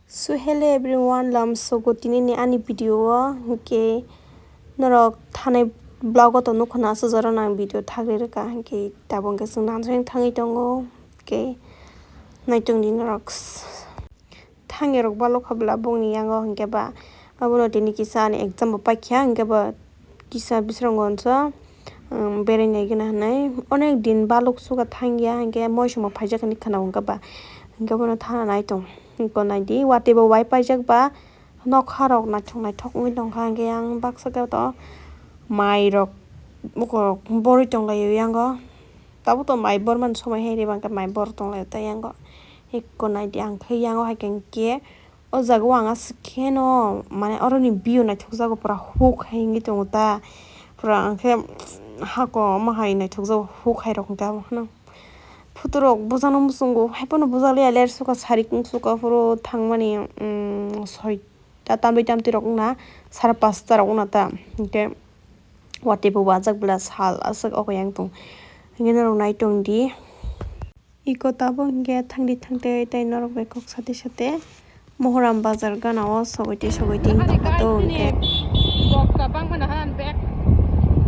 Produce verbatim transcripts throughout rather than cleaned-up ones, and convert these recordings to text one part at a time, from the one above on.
So hello everyone, lamsogo tinini ani video o, hwnkhe norok thanai vlog o to nukho na, aswk jora nang video thagri rwkha, hwnkhe tabuk hwnkhe chwng nansing thangwi tongo, hwnkhe naitongdi norok. Thangya rok balokha bwla bongni yango, hwnkhe ba abono tini kisa ani exam bo paikha, hwnkhe ba kisa bisrango onsa, um, berai nai gana hinui onek din balok suga thangya, hwnkhe moisongbo phaijak hinui khwna hwnkhe ba, hwnkhe bono thana nai tong. Hwnkhe naidi watwi bo wai paijak ba nokha rok naithok naithok wngwi tongkha, hwnkhe yang baksa khe to mai rok buko rok borwi tonglaio yango. Tabuk to mai bormani somoi hai riba hwnkhe mai bor tonglaio tei yango. Hwnkhe naidi ang khe yango hai khe hwnkhe O jaga o ang aswk kheno, mane, oroni view naithokjago, pura huk hai wngwi tongo ta. Pura ang khe hako omo hai naithokjago, huk hai rok hwnkhe abo phano. Photo rok bujano muchungo, hai phano bujaliya, ler suka, sari kung suka, phuru thangmani, mm, soita tamtwi tamtwi rok wngna, sara pasta rok wngna ta. Hwnkhe watwi bo wajak bwla sal aswk oko yang tong. Hwnkhe norok nai tong di. Iko tabuk hwnkhe thangdi thangdi tei norok bai kok sate sate Mohoram bazar gana o sogwi twi sogwi twi wngtongkha to hwnkhe. Boksa bangma na han bag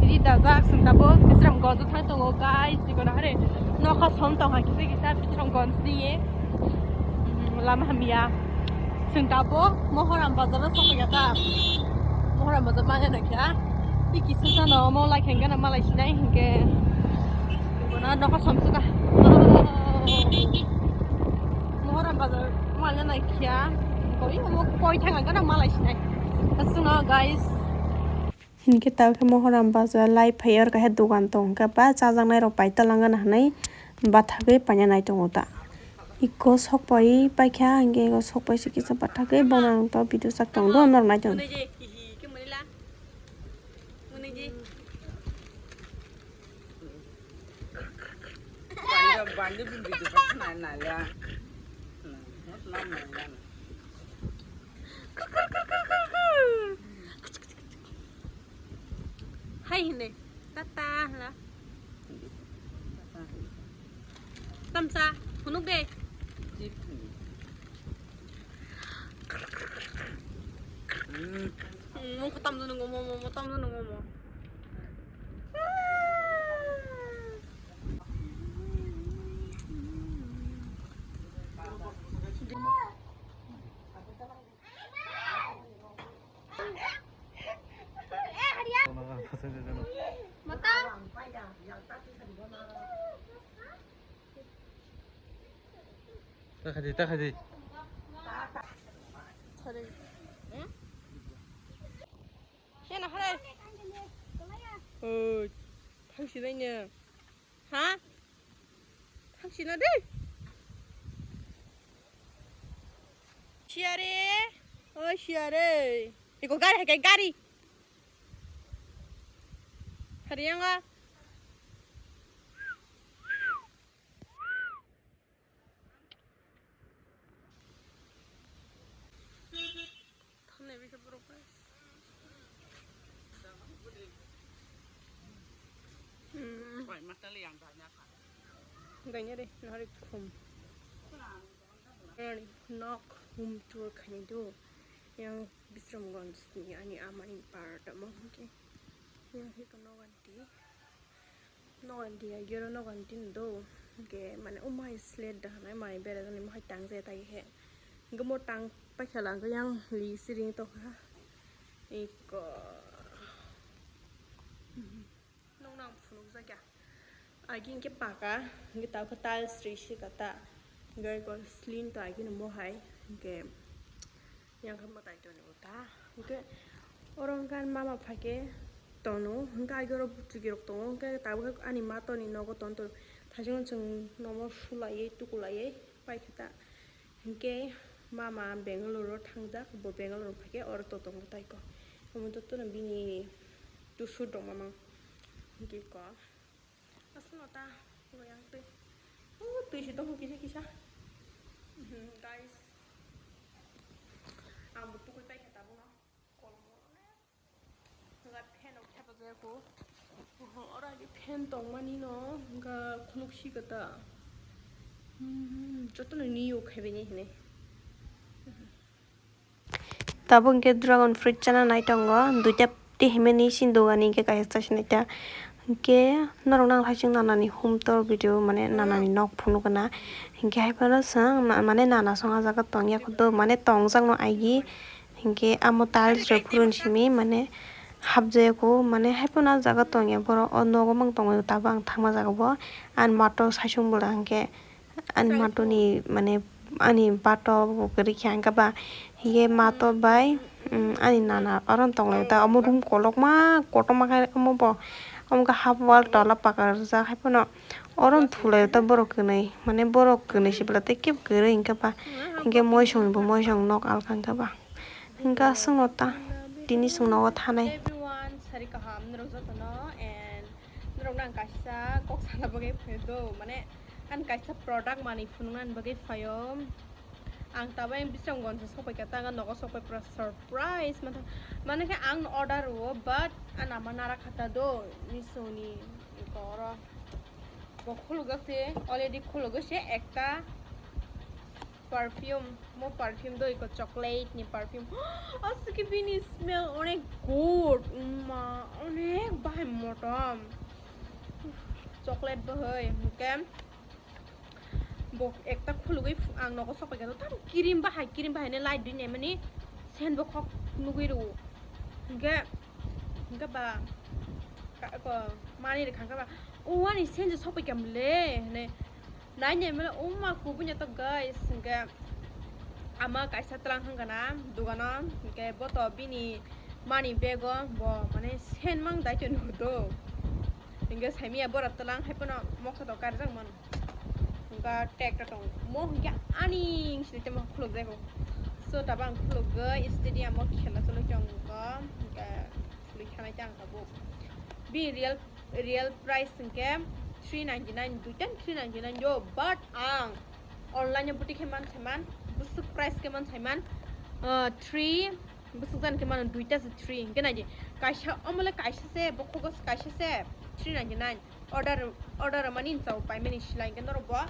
ri dajak, chwng tabuk Bisramganj o thang tongo guys, iko na hare nokha som tongkha kisa kisa Bisramganj ni, mm, lama hamya. Chwng tabuk Mohoram bazar o sokphaikha ta. Mohoram bazar manya naikha. Tei kisa jano omo lai khe gana malai sinai hinkhe. Bono nokha somsukha. Mohoram bazar manya naikha. Koi omo koi thangna gana malai sinai. Aswkno guys. Hinkhe tabukhe Mohoram bazar lai phai oro kaisa dogan tong hwnkhe ba chajaknai rok pai talangana hinui bathagwi paina nai tongo ta. Iko sokpai paikha hwnkhe iko sokpai se kisa bathagwi bono ang to video sak tongo do norok nai tongo. Hai hinde, tata hla. Tamsa, hunuk de. Hmm, mo ko tam dunu ngomo, mo, mo tam dunu ngomo. Ta khaidi, ta khaidi. Sorry. Hmm? Yana hare. Oi, thangsi naino. Ha? Thangsi na de. Siare. Oi, siare. Iko gari hai kai gari. Hari yang ah. Thannai bikhe borok bai. Hmm. Gaina de, nari khum. Nari nok hum tour khainai do. Yang Bisramganj ni ani amani par tamo hwnkhe. Yang hiko nogan ti. Nogan ti agero nogan tin do. Hwnkhe mane o mai sled da hanai mai bera jani mohai tang je tai he. Hwnkhe mo tang paikha lang yang li siring tokha. Iko. Nokno ang phunukjakya. Agi hwnkhe paka, hwnkhe tabukhe tiles ri sika ta. Hwnkhe eko ceiling to agini mohai, hwnkhe yang khe mwtai toni uta. Hwnkhe oro hwnkhe ani mama phaikhe tono, hwnkhe agi oro bwtwirok tongo, hwnkhe tabukhe ani ma toni nogo ton toni. Thaichukno chwng nomo sulaiwi tukulaiwi paikhe ta. Hinkhe mama Bangalore o thangjak, bo Bangalore phaikhe oro to tongo taiko. Omo jotono bini tusur rok mamang. Hinkhe ko. Aswkno ta, bo yang twi. O twi se tongo kisa kisa. Mhm, guys. Ang bo tukui paikha tabukno. Kolmo. Hwnba fan rok thapa jaya kho. Oro age fan tongmani no hwnba khuluk si kata. Hmm, jotono nio khaibini hinwi. Tabuk hwnkhe dragon fruit chana nai tongo, duita tei himani sini dogani hwnkhe kaisa chasi nai ta. Hwnkhe norok nang hai chwng nanani home tour video, mane nanani nok phunuk gana. Hwnkhe hai phano chwng na-, mane nana song ah jaga tongya kho do, mane tongjakno aigi. Hwnkhe amo tiles rok phuruni simi mane hapjaya kho, mane hai phano ah jaga tongya borok o nogo mang tongwi tabuk ang thangma jaga bo. Ani mato saichung bwla hwnkhe. Ani matoni, mane, ani bato bo kwrwi khe ang khe ba, hingke mato bai, mm, ani nana oro tong lai ta, omo room kolokma kotorma khe omo bo, omo khe half wall tola paka rijak, hai phano oro thulai ta borok kwnwi, mane borok kwnwi se bwla tei kebo kwrwi hingke ba, hingke moisong bo moisong nok alka hingke ba, hingke aswkno ta tini chwng nogo thanai. Everyone, sari kaham norok jotono, and norok nang kaisa kok sana bagwi phai do, mane, Ani kaisa product manwi phunuknani bagwi phaio. Ang tabuk bising gonsa sokpaikha, tanga nogo sokpai pura surprise. Mane khe ang order rwo, but ani ama nara khata do, Meesho ni oro. Bo khulugase, already khulugase ekta perfume, mo perfume do iko chocolate ni perfume. Aswk bini smell onek good, ma, onek bahai motom. Chocolate bo hai, hwnkhe bo ekta khulugwi ang nogo sokpaikha, tamo cream bahai, cream bahai ne light dui naimani scent bo khok nugwi rwo. Hwnkhe, hwnkhe ba, ka-, ko, mani rwkha hwnkhe ba, "O ani scent je sokpaikha mole," hwnwi nai naimani, "O ma, kubui ya to, guys," hwnkhe ama kaisa twlang hwnkha na dogano, hwnkhe bo to bini mani bag o bo mane scent mang dai to nugo do. Hingke saimia borok twlang hai phano moksa to karjak mano. Hingke tag ta tongo. Mo hingke ani sini temo khuluk jai bo. So tabang khuluk goi stadium o khela cholo chong ko. Hingke khuluk khanai tang tabuk. Bi real, real price hingke three ninety nine, duitan three ninety nine yo, but ang online o buti khe man saiman, busuk price khe man saiman, ah, three Bwswk jani khe mano duita se three, hingke naidi kaisa, omo le kaisa se, bokhogo kaisa se, three ninety nine. Order, order mani chao paimani sila, hingke norok bo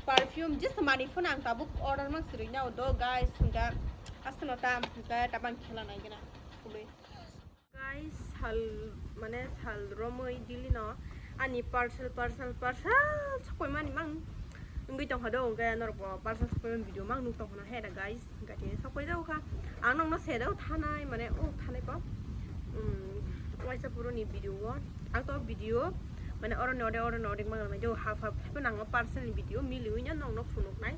perfume jesa mani phano ang tabuk order mang sirwi nao do, guys, hingke aswkno ta, hingke tabang khela nai gana phului. Guys, sal, mane sal romwi dili no ani parcel, parcel, parcel sokoi mani mang. Wngwi tongkha do, hwnkhe norok bo parcel sokoi mani video mang nuk tongkha no he da guys, hwnkhe tini sokoi jago kha. Ang nokno se do thanai, mane o thanai bo. Um, waisa puro ni video o. Ang to video, mane oro ni ode, oro ni ode mang nai do, half half bo nango parcel ni video, miliwi no nokno phunuk nai.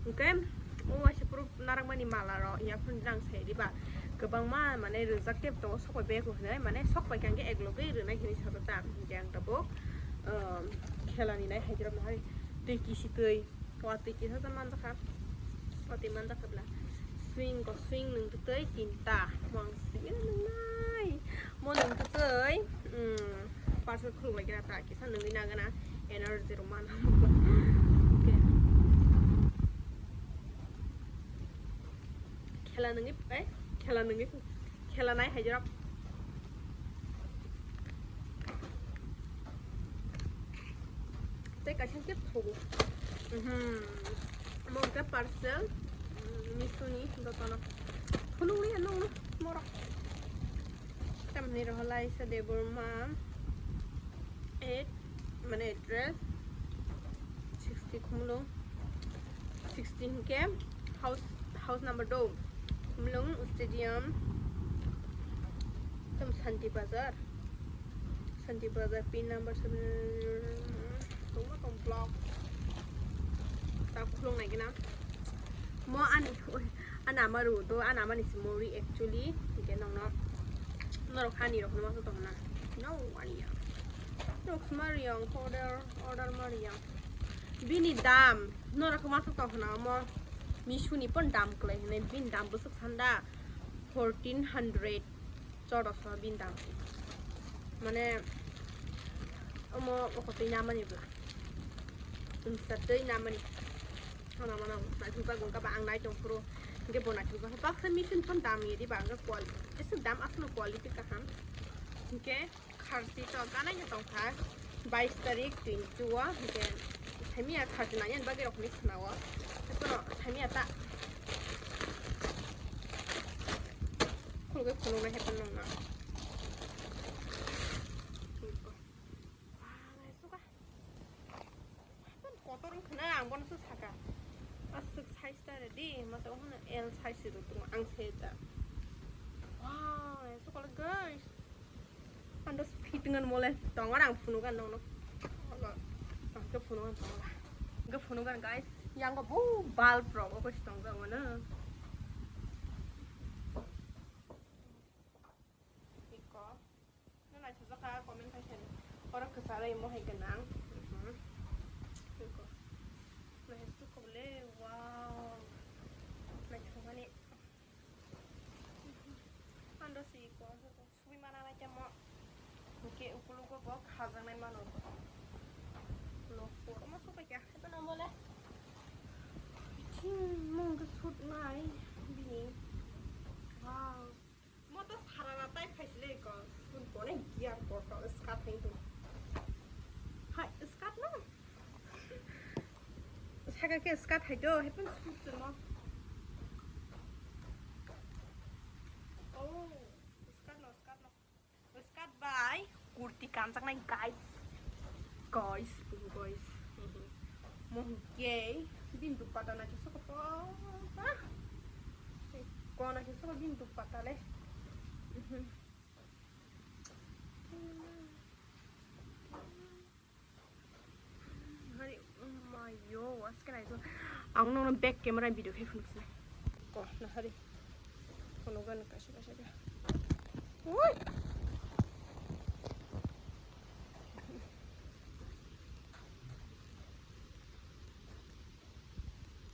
Hwnkhe o waisa puro narak mani mala rok, ya phun rang sai riba. Kwbangma mane rijak tep tongo, sokoi bag o hinwi, mane sokpai kha hwnkhe ek loge rwnai hinwi sajak ta. Hwnkhe ang tabuk, um, khela ni nai hai rok no hai twi kisi twi. Watwi kisa sa manjakha. Watwi manjakha bla. Swing ko swing nwng twtwi tinta. Mo ang swing nwng nai. Mo nwng twtwi, mm, parcel khuluk lai kena ta kisa nwngwi nagana energy rok mana. Okay. Khela nwngwi, eh? Khela nwngwi. Khela nai hai jorok. Tei kaisa khe thogo. Mhm. Omo hwnkhe parcel. Mm, Meesho ni jotono. Phunukliya nokno morok. Tamni rohorlai sa Debbarma. Eight. Mane address sixty Khumulwng, sixteen ke house, house number do Khumulwng stadium, tam Santi Bazar, Santi Bazar pin number seven, tongma tong block ta khulung nai gina mo ani. Ani ama rw do, ani ama ni se mori actually, hingke nokno norok hani rok no ma tong na. No, ani ya. Norok sma riyang, order, order ma riyang. Bini dam, norok ma tong na mo. Meesho ni pon dam kwlai hinwi, bini dam bwswk sanda fourteen hundred. Choroso bini dam. Mane, omo okotwi namani bla. Tungsa twi namani. Hana mana naithok jak wngkha ba ang nai tong phuru. Hingke bo naithok jak baksa machine phano dam ye di ba hingke quality. Jesa dam aswkno quality kaham. Hingke kharchi to ganai no tongkha bais tarik twenty two o hingke saimia kharchi nangya bagwi rok hinwi khna o. Hingke no saimia ta. Oke, phunuknai happen nung na. Wah, naisuka. Happen kotor wngkha na, ang bono se saka. Aswk size ta ready, masa wngkha na L size se rw tongo, ang se ta. Wow, naisuka le guys. Ando fitting an mole tongo ang phunugan nongno. Ola, ang ke phunugan tongo. Ang ke phunugan guys. Yang ko bu bulb rok obo se tongo mano. Iko. No naithok jaka comment khai khen. Oro kwcharo imo hai gwnang. Mhm. Iko. Naithok le, wow. Naithok mani. Ando si iko. Sui mana lai temo. Hingke ukulugo bo khajaknai mano. Lo, poro ma supai kya. Ito na mole. Ching mung ke sut nai. Bini. Wow. Mo to sarara tai phaisile ko. Sut bone giya koto skat hai tu. Hai, skat na. Saka ke skat hai do, hai pun sut se mo. Oh, skat no, skat no. Skat bai kurti kanjaknai guys. Guys, guys. Mo hingke bin dupatta na kisa ko pa. Ko na kisa ko bin dupatta le. Hari, oh my yo, was can I do? Ang nung back camera video khai phunuk sinai. Ko, na hari. Phunuk gan kaisa kaisa ka. Woi.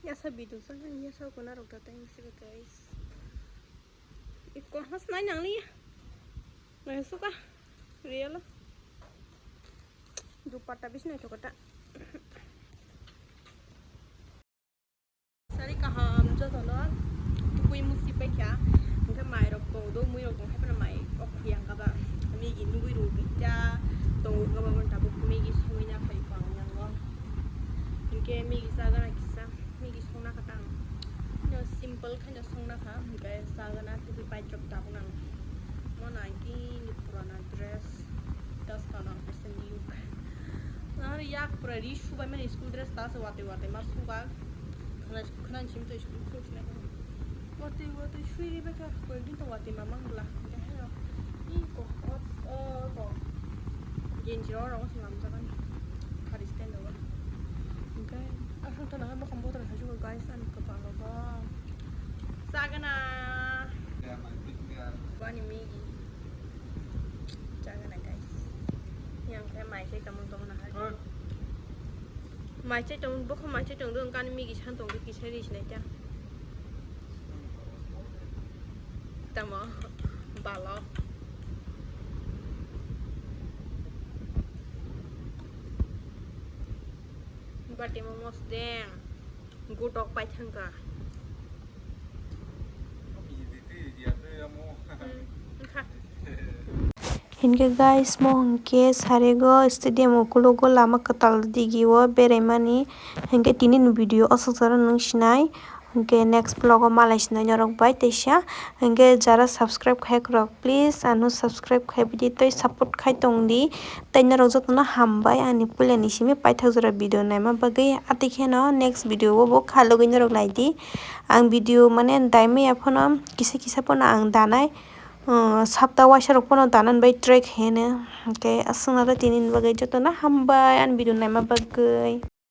Yasa video sa, yasa ko na rok ta tang sila guys. Iko has nai nang li. Nai suka. Real. Dupatta bisi nai chokota. Sari kaham jotono tukui musi paikha. Hingke mai rok tong do, mui rok tong hai phano mai ok yang kaba. Migi nugui ro bita tong kaba bon tabuk migi songwi na phai pang yango. Hingke migi saga na kisa. Migi songna kha tang. No simple khaino songna kha, hingke sagana twi pai chok tabuk nang. Mo nangki ni purana dress, das kana pese new. Nang yak pura ri subai mani school dress ta se wate wate ma suga. Khana, khana chim to school ko sina. Wate wate sui ri beka, ko din to wate ma mang bla. Hingke hero. I ko, ko, o ko. Genji ro ro singam jagan. Khari stand ro. Hingke. Aswk tongna hai bokong bodol hai sugo guys, ani kwpal rogo. Chagana. Bani Maggi. Chagana guys. Yang khe mai chai tongmung tongna hai. Mai chai tong, bokong mai chai tong do, wngkha ani Maggi san tong do, kisa ri sinai ta. Tamo, balo. Bati momos deng. Gutok pai thangka. Hmm, wngkha. Hinkhe guys, mo hinkhe sarego stadium ukulugo lama kwtal digi o beraimani. Hinkhe tini ni video o swk jora nwng sinai. Hinkhe next vlog o malai sinai norok bai teisa. Hinkhe jara subscribe khai kwrwk, please ano subscribe khai bidi tei support khai tongdi. Tei norok jotono hambai ani puilani simi paithak jora video naima bagwi. Atwi kheno next video o bo khalogwi norok naidi. Ang video mane daimaya phano kisa kisa phano ang danai. Uh, sapta waisa rok phano danan bai track heno. Hinkhe aswkno tini ni bagwi jotono hambai ani video naima bagwi.